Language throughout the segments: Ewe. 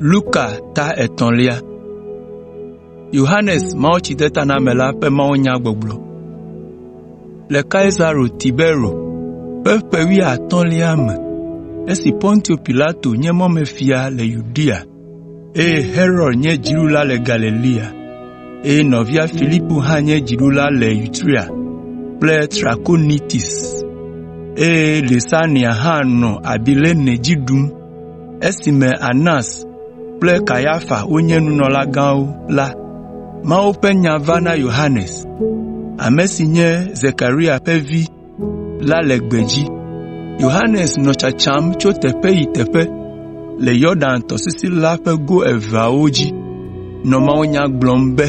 Luka ta etɔ̃lia. Yohanes Mawutsidetanamela ƒe mawunyagbɔgblɔ. Le Kaisaro Tiberio ƒe ƒe wuiatɔ̃lia me, esi Pontio Pilato nye mɔmefia le Yudea, eye Herod nye dziɖula le Galilea, eye nɔvia Filipo hã nye dziɖula le Iturea kple Trakonitis, eye Lisania hã nɔ Abilene dzi ɖum esime Anas kple Kayafa wonye nunɔlagãwo la, Mawu ƒe nya va na Yohanes, ame si nye Zekaria ƒe vi la le gbedzi. Yohanes nɔ tsatsam tso teƒe yi teƒe le Yɔdan tɔsisi la ƒe go eveawo dzi, nɔ mawunya gblɔm be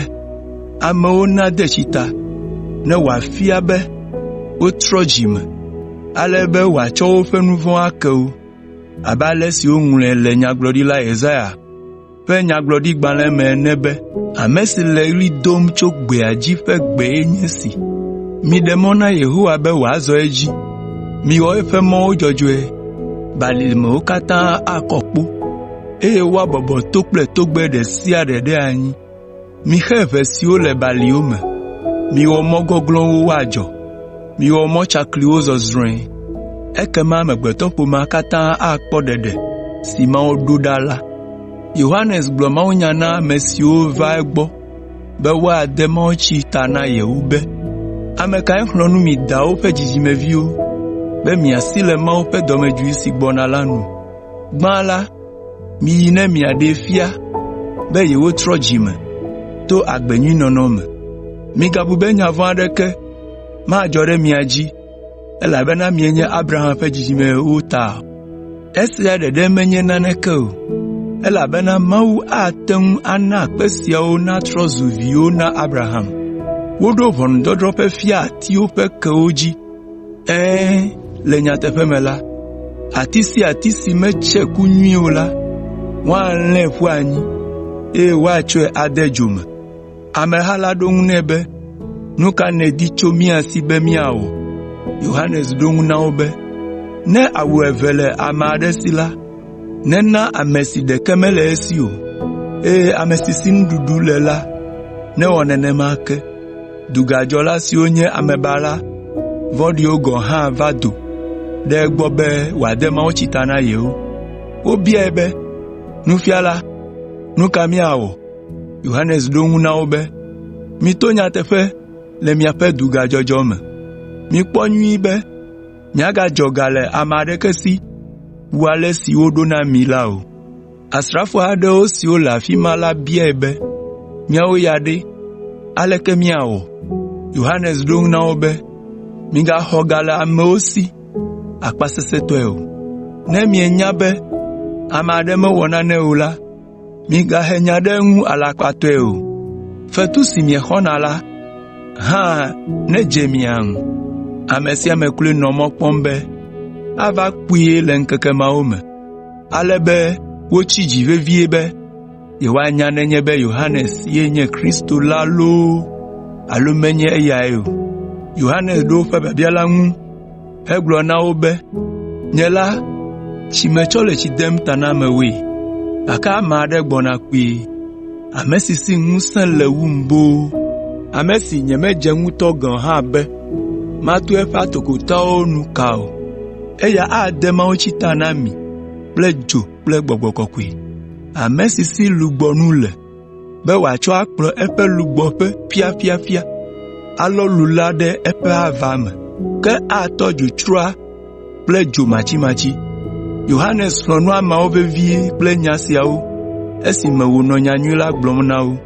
amewo nade tsi ta, ne wòafia be wotrɔ dzi me, ale be wòatsɔ woƒe nu vɔ̃wo ake wo, abe ale si woŋlɔe le Nyagblɔɖila Yesaya ƒe nyagblɔɖigbalẽ me ene be, “Ame si le ɣli dom tso gbea dzi ƒe gbee nye esi, ‘Miɖe mɔ na Yehowa be wòazɔ edzi, miwɔ eƒe mɔwo dzɔdzɔe.’ Balimewo katã akɔ kpo, eye woabɔbɔ to kple togbɛ ɖe sia ɖe ɖe anyi. Mixe ʋe siwo le baliwo me, miwɔ mɔ gɔglɔ̃wo woadzɔ, miwɔ mɔ tsakliwo zɔzrɔ̃e, ekema amegbetɔƒomea katã akpɔ ɖeɖe si Mawu ɖo ɖa la.” Yohanes gblɔ mawunya na ame siwo va egbɔ be woade mawutsi ta na yewo be, “Ame kae xlɔ̃ nu mi dawo ƒe dzidzimeviwo be miasi le Mawu ƒe dɔmedzoe si gbɔna la nu? Gbã la, miyi ne miaɖee fia be yewotrɔ dzi me to agbenyuinɔnɔ me. Migabu be nya vɔ̃ aɖeke madzɔ ɖe mia dzi, elabena mienye Abraham ƒe dzidzimeviwo ta o. Esia ɖeɖe menye naneke o, elabena Mawu ate ŋu ana kpe siawo natrɔ zu viwo na Abraham. Woɖo ʋɔnudɔdrɔ̃ ƒe fia atiwo ƒe kewo dzi. Ɛ̃, le nyateƒe me la, ati sia ati si metse ku nyui o la, woalãe ƒu anyi, eye woatsɔe ade dzo me.” Ameha la ɖo eŋu nɛ be, “Nu ka nèdi tso mía si be míawɔ?” Yohanes ɖo eŋu na wo be, “Ne awu eve le ame aɖe si la, nena ame si ɖeke mele esi o, eye ame si si nuɖuɖu le la newɔ nenema ke.” Dugadzɔla siwo nye amebala vɔ̃ɖiwo gɔ̃ hã va do ɖe egbɔ be wòade mawutsi ta na yewo. Wobiae be, “Nufiala, nu ka míawɔ?” Yohanes ɖo eŋu na wo be, “Mito nyateƒe le miaƒe dugadzɔdzɔ me. Mikpɔ nyuie be miagadzɔ ga le ame aɖeke si wu ale si woɖo na mi la o.” Asrafo aɖewo siwo le afi ma la biae be, “Míawo ya ɖe, aleke míawɔ?” Yohanes ɖo eŋu na wo be, “Migaxɔ ga le amewo si akpasesẽtɔe o. Ne mienya be ame aɖe mewɔ nane o la, migahe nya ɖe eŋu alakpatɔe o. Fetu si miexɔna la hã nedze mia ŋu.” Ame sia ame kloe nɔ mɔ kpɔm be ava kpuie le ŋkeke mawo me, ale be wotsi dzi vevie be yewoanya nenye be Yohanes ye nye Kristo la loo alo menye eyae o. Yohanes ɖo woƒe biabia la ŋu hegblɔ na wo be, “Nye la, tsi metsɔ le tsi dem ta na amewoe, gake ame aɖe gbɔna kpuie, ame si si ŋusẽ le wum boo, ame si nyemedze ŋutɔ gɔ̃ hã be matu eƒe atokotawo nu ka o. Eya ade mawutsi ta na mi kple dzo kple Gbɔgbɔ Kɔkɔe. Ame si si lugbɔnu le be wòatsɔ akplɔ eƒe lugbɔƒe ƒiaƒiaƒia, alɔ lu la ɖe eƒe ava me, ke atɔ dzo tsroa kple dzo matsimatsi.” Yohanes xlɔ̃ nu ameawo vevie kple nya siawo esime wònɔ nyanyui la gblɔm na wo.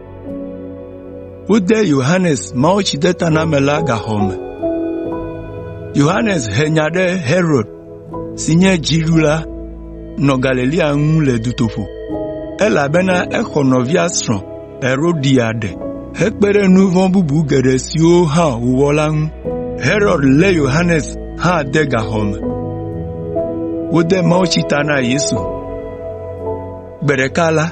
Wode Yohanes Mawutsidetanamela gaxɔ me. Yohanes he nya ɖe Herod si nye dziɖula nɔ Galilea ŋu le dutoƒo, elabena exɔ nɔvia srɔ̃ Herodia ɖe, hekpe ɖe nu vɔ̃ bubu geɖe siwo hã wòwɔ la ŋu. Herod lé Yohanes hã de gaxɔ me. Wode mawutsi ta na Yesu. Gbe ɖeka la,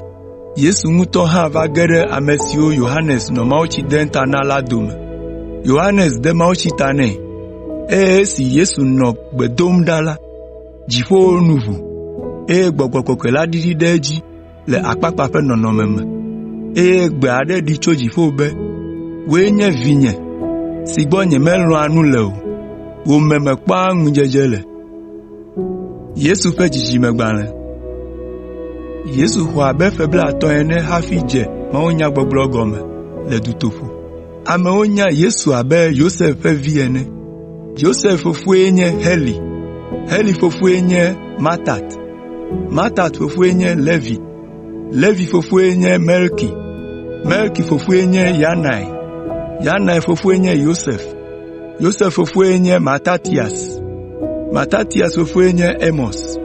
Yesu ŋutɔ hã va ge ɖe ame siwo Yohanes nɔ mawutsi dem ta na la dome. Yohanes de mawutsi ta nɛ, eye esi Yesu nɔ gbe dom ɖa la, dziƒowo nu ʋu, eye Gbɔgbɔ Kɔkɔe la ɖiɖi ɖe edzi. le akpakpa ƒe nɔnɔme me, eye gbe aɖe ɖi tso dziƒo be, “Wòe nye vinye si gbɔ nyemelɔ̃a nu le o, wò me mekpɔa ŋudzedze le.” Yesu xɔ abe ƒe blaetɔ̃ ene hafi dze mawunyagbɔgblɔ gɔme le dutoƒo. Amewo nya Yesu abe Yosef ƒe vi ene. Yosef fofoe nye Heli, Heli fofoe nye Matat, Matat fofoe nye Levi, Levi fofoe nye Melki, Melki fofoe nye Yanai, Yanai fofoe nye Yosef, Yosef fofoe nye Matatias, Matatias fofoe nye Amos,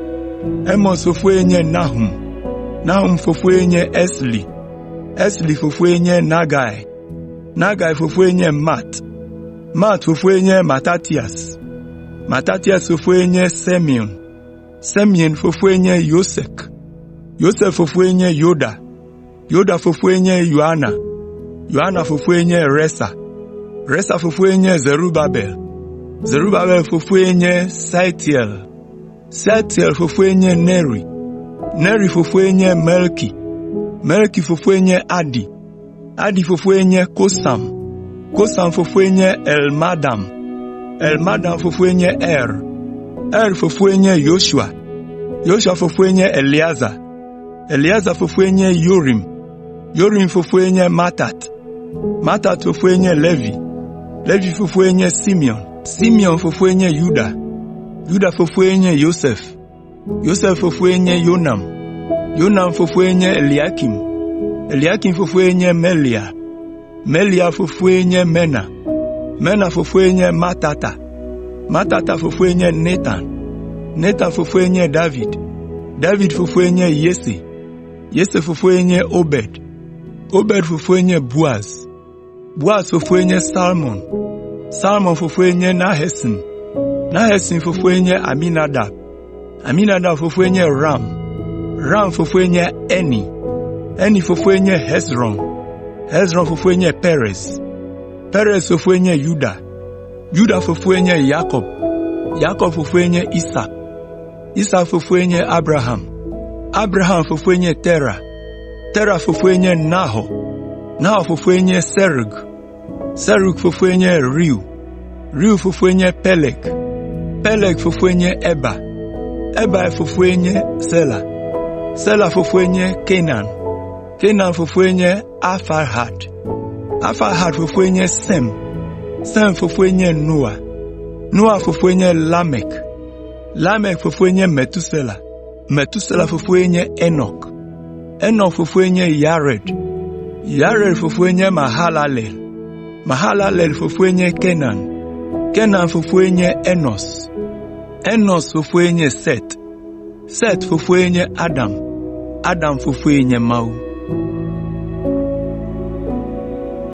Amos fofoe nye Nahum, Nahum fofoe nye Esli, Esli fofoe nye Nagai, Nagai fofoe nye Mat, Mat fofoe nye Matatias, Matatias fofoe nye Semein, Semein fofoe nye Yosek, Yosek fofoe nye Yoda, Yoda fofoe nye Yoana, Yoana fofoe nye Resa, Resa fofoe nye Zerubabel, Zerubabel fofoe nye Sealtiel, Sealtiel fofoe nye Neri, Neri fofoe nye Melki, Melki fofoe nye Adi, Adi fofoe nye Kosam, Kosam fofoe nye Elmadam, Elmadam fofoe nye Er, Er fofoe nye Yosua, Yosua fofoe nye Eleazar, Eleazar fofoe nye Yorim, Yorim fofoe nye Matat, Matat fofoe nye Levi, Levi fofoe nye Simeon, Simeon fofoe nye Yuda, Yuda fofoe nye Yosef, Yosef fofoe nye Yonam, Yonam fofoe nye Eliakim, Eliakim fofoe nye Melea, Melea fofoe nye Mena, Mena fofoe nye Matata, Matata fofoe nye Natan, Natan fofoe nye David, David fofoe nye Yese, Yese fofoe nye Obed, Obed fofoe nye Boaz, Boaz fofoe nye Salmon, Salmon fofoe nye Nahason, Nahason fofoe nye Aminadab, Aminadab fofoe nye Ram, Ram fofoe nye Eni, Eni fofoe nye Hezron, Hezron fofoe nye Perez, Perez fofoe nye Yuda, Yuda fofoe nye Yakob, Yakob fofoe nye Isak, Isak fofoe nye Abraham, Abraham fofoe nye Tera, Tera fofoe nye Nahor, Nahor fofoe nye Serug, Serug fofoe nye Reu, Reu fofoe nye Peleg, Peleg fofoe nye Eber, Eber fofoe nye Sela, Sela fofoe nye Kenan, Kenan fofoe nye Arfaxad, Arfaxad fofoe nye Sem, Sem fofoe nye Noa, Noa fofoe nye Lamek, Lamek fofoe nye Metusela, Metusela fofoe nye Enɔk, Enɔk fofoe nye Yared, Yared fofoe nye Mahalalel, Mahalalel fofoe nye Kenan, Kenan fofoe nye Enos, Enos fofoe nye Set, Set fofoe nye Adam, Adam fofoe nye Mawu.